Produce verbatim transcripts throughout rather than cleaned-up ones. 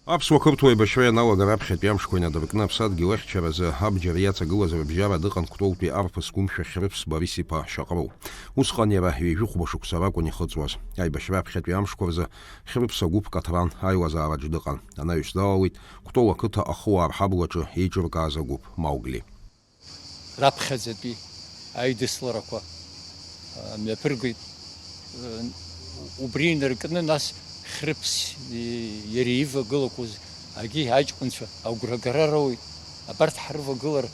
Аԥсуа қырҭуа еибашьра ианалага раԥхьатәи амшқәа инадыркны аԥсадгьыл ахьчаразы абџьар иаҵагылаз рыбжьара дыҟан Кәтолтәи арԥыс Гәымшәа Хьрыԥс Борис-иԥа Шьаҟроу. Усҟан иара ҩажәи хәба шықәса ракәын ихыҵуаз. Аибашьра аԥхьатәи амшқәа рзы Хьрыԥс агәыԥ Каҭран аилазаараҿ дыҟан. Анаҩс далалеит Кәтол ақыҭа ахыуаа рҳаблаҿы еиҿыркааз агәыԥ Маугли. Раԥхьаӡатәи аидысларақәа, а, мҩаԥыргеит. Ы, убри инаркны, нас, Хьрыԥс, и, иара ивагылақәоз агьи аҷкәынцәа агәрагара роуеит. Абарҭ ҳрывагылар,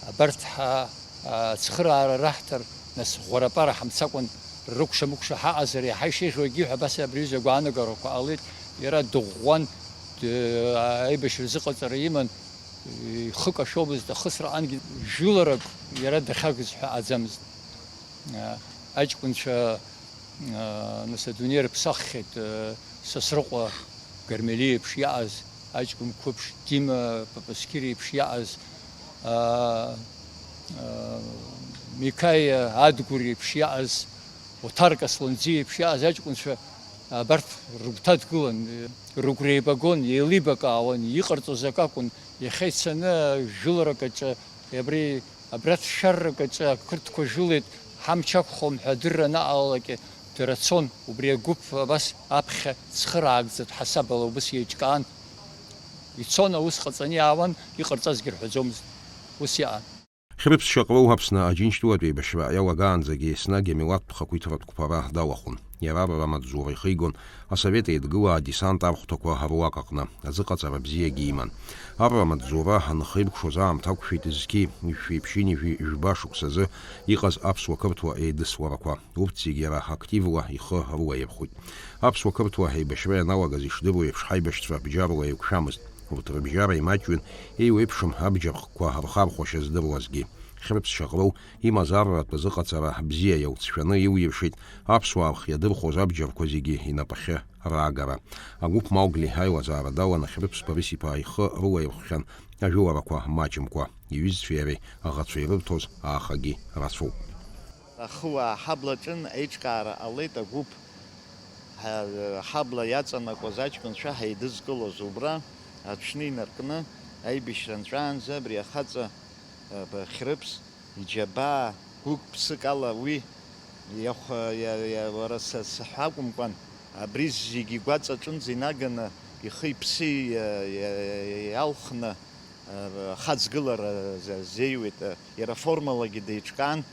абарҭ ҳа-, ацхыраара раҳҭар, нас, ӷәарапара ҳамцакәан, рыкәша-мыкәша ҳаҟазар иаҳа ишеиӷьу агьи ҳәа, абас абри аҩыза агәаанагарақәа ҟалеит. Иара дыӷәӷәан, д-, аибашьра зыҟаҵара иман. Ихы кашәомызт, ахысраҟангьы жәыларак иара дахьагыз ҳәа аӡамызт. Аҷкәынцәа, нас, адунеи рыԥсаххьеит, Сасрыҟәа Гармелиа еиԥш иааз, аҷкәын қәыԥш Дима Папасқьыр еиԥш иааз, Микаиа Адгәыр еиԥш иааз, Оҭар Касланӡиа еиԥш иааз аҷкәынцәа абарҭ рыгәҭа дгылан, рыгәра еибагон, еилибакаауан, иҟарҵоз акы акәын. Иахьа ицаны жәыларак аҿы абри, абра ҭшәаррак аҿы ақырҭқәа жәылеит, ҳамч ақәхом ҳәа адырра анаҟалалак, дара цон, убри агәыԥ абас аԥхьа цхыраагӡатә ҳасабала убыс еиҿкаан. Ицон, аус ҟаҵаны иаауан, иҟарҵазгьы рҳәаӡомызт. Ус иаан. Хьрыԥс Шьаҟроу Аԥсны Аџьынџьтәылатә еибашьра иалагаанӡагьы еснагь амилаҭтә хақәиҭратә қәԥара далахәын. Иара арра амаҵзура ихигон Асовет Еидгыла адесант архәҭақәа руак аҟны, азыҟаҵара бзиагьы иман. Арра амаҵзура анхеиркәшоз аамҭа ақәшәеит зқьи, жәшәи ԥшьынҩажәи жәба шықәсазы иҟаз аԥсуа-қырҭуа еидысларақәа. Урҭ зегьы иара активла ихы рылаирхәит. Аԥсуа-қырҭуа еибашьра ианалагаз ишдыру еиԥш, ҳаибашьцәа бџьарла еиқәшәамызт. Урҭ рыбжьара имаҷҩын, еиуеиԥшым абџьар хкқәа рхархәашьа здыруазгьы. Хьрыԥс Шьаҟроу имаз арратә азыҟаҵара бзиа иауцәшәаны илиршеит аԥсуаа рхы иадырхәоз абџьарқәа зегьы инапахьы раагара. Агәыԥ Маугли аилазаара даланы Хьрыԥс Борис-иԥа ихы рылаирхәхьан ажәыларақәа маҷымкәа. Иҩызцәеи иареи аӷацәа ирырҭоз аахагьы рацәоуп. Ахыуаа ҳабла аҿын аиҿкаара ҟалеит агәыԥ. Ҳа-, ҳабла иаҵанакуаз аҷкәынцәа ҳаидызкылоз убра аҽны инаркны, аибашьра нҵәаанӡа абри ахаҵа, э, б-, Хьрыԥс иџьабаа гәык-ԥсык ала уи иахә-, иа-, иа-, уара са сҳәа акәымкәан, абри зегьы игәаҵа аҿынӡа инаганы ихи-иԥси иа-, иа-, иа-, иалхны, э, ахаҵгылара за-, зеиуеит, э, иара формалагьы деиҿкаан,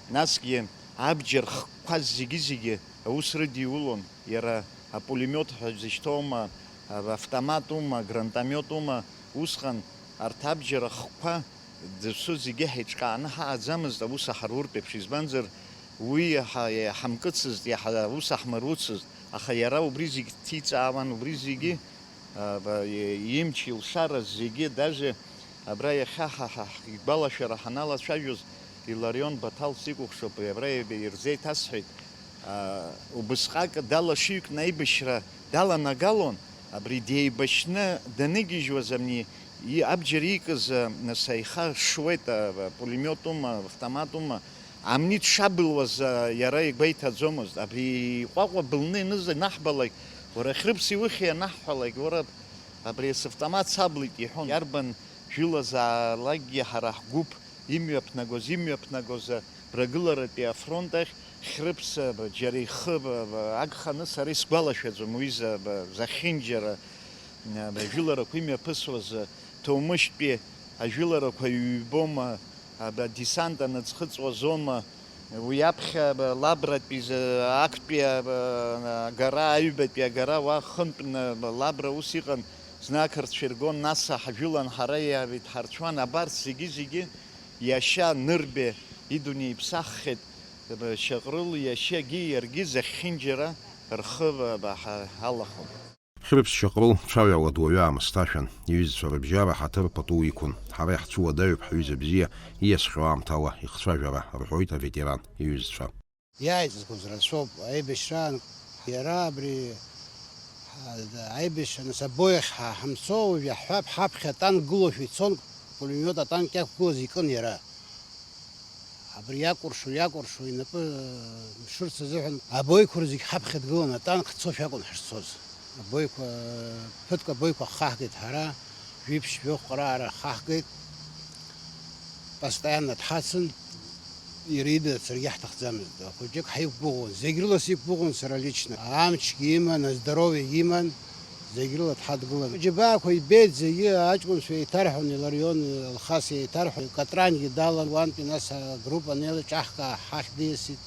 насгьы абџьар хкқәа зегьы-зегьы аус рыдиулон, иара апулемиот ҳәа зышьҭоума, автоматума, гранатомиотума, усҟан арҭ абџьар ахқәа досу зегьы ҳаиҿкааны ҳаҟаӡамызт аус аҳаруртә еиԥш, избанзар, уи иаҳа-, иаҳамкыцызт, иаҳа аус аҳмыруцызт, аха иара убри зегь ҭиҵаауан, убри зегьы, а, ба-, и-, имч, илшара зегьы, даже абра иахьа ҳа, ҳа, ҳгәалашәара ҳаналацәажәоз, Иларион Баҭал сикәыхшоуп, абра ирзеиҭасҳәеит, а, убысҟак далашыҩкны аибашьра даланагалон, абри деибашьны даныгьежьуаз амни и-, абџьар иикыз, а, нас аиха шуеит, а, пулемиотума, автоматума, амни дшабылуаз, а, иара игәеиҭаӡомызт, абри иҟәаҟәа былны ианыз анаҳбалак, уара Хьрыԥс иухьи анаҳҳәалак, уара абри савтомат саблит иҳәон, иарбан жәылазаалакгьы ҳара ҳгәыԥ имҩаԥнагоз, имҩаԥнагоз, а, Рагыларатәи афронт ахь Хьрыԥса, б-, џьара ихы, б-, б-, агханы сара исгәалашәаӡом уи за-, б-, зехьынџьара, а, б-, ажәыларақәа имҩаԥысуаз, а, Ҭоумышьтәи ажәыларақәа ҩбома, а, б-, адесант аныӡхыҵуазома, уи аԥхьа, б-, Лабратәи за-, актәи, а, б-, агара, аҩбатәи агара уа хынтәны, б-, Лабра ус иҟан, зны ақырҭцәа иргон, нас ҳажәылан, ҳара иааидҳарцәуан, абарҭ зегьы-зегьы Иашьа Нырбеи идунеи иԥсаххьеит, Шьаҟрыл иашьагьы иаргьы зехьынџьара рхы алахәын. Хьрыԥс Шьаҟрыл цәаҩала дуаҩы аамысҭашәан, иҩызцәа рыбжьара ҳаҭыр пату иқәын. Ҳара иаҳцәуадаҩуп ҳҩыза бзиа ииасхьоу аамҭала ихцәажәара, рҳәоит аветеран иҩызцәа. Иааиҵызкуаз рацәоуп, аибашьраан иара абри, ҳа-, аибашьра нас абоиахь ҳа-, ҳамцо уажә иаҳҳәап, ҳаԥхьа атанк гылоушәа ицон, пулемиот атанк иақәгылаз икын иара. Абри иакәыршо, иакәыршо, инапы, э, мшырц азыҳәан абоиқәа зегь ҳаԥхьа дгылан, атанк ҳцошәа акәын ҳашцоз. Абоиқәа, ԥыҭк абоиқәа ҳхаҳгеит ҳара, жәиԥшь-жәохә ҟраара ҳхаҳгеит, постоянно дҳацын, иара ида саргьы ҳҭахӡамызт. Ахәыҷык ҳаиқәгәыӷуан, зегь рыла сиқәгәыӷуан сара лично. Амчгьы иман, аздоровиагьы иман, зегь рыла дҳадгылан. Аџьабаақәа ибеит зегьы, аҷкәынцәа еиҭарҳәон, Иларион Алхас еиҭарҳәон, Катрангьы далан, уантәи нас агруппа неилаҿаҳкаа ҳахь диасит,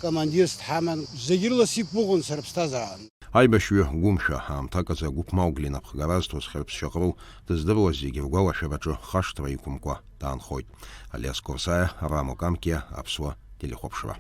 командирс дҳаман. Зегь рыла сиқәгәыӷуан сара аԥсҭазаара. Аибашьҩы Гәымшәа аамҭак азы агәыԥ Маугли инапхгара азҭоз Хьырԥсшьаҟрыл дыздыруаз зегьы ргәалашәараҿы хашҭра иқәымкәа даанхоит. Алиас Курсаиа, Авраам Окамқьиа, Аԥсуа телехәаԥшра.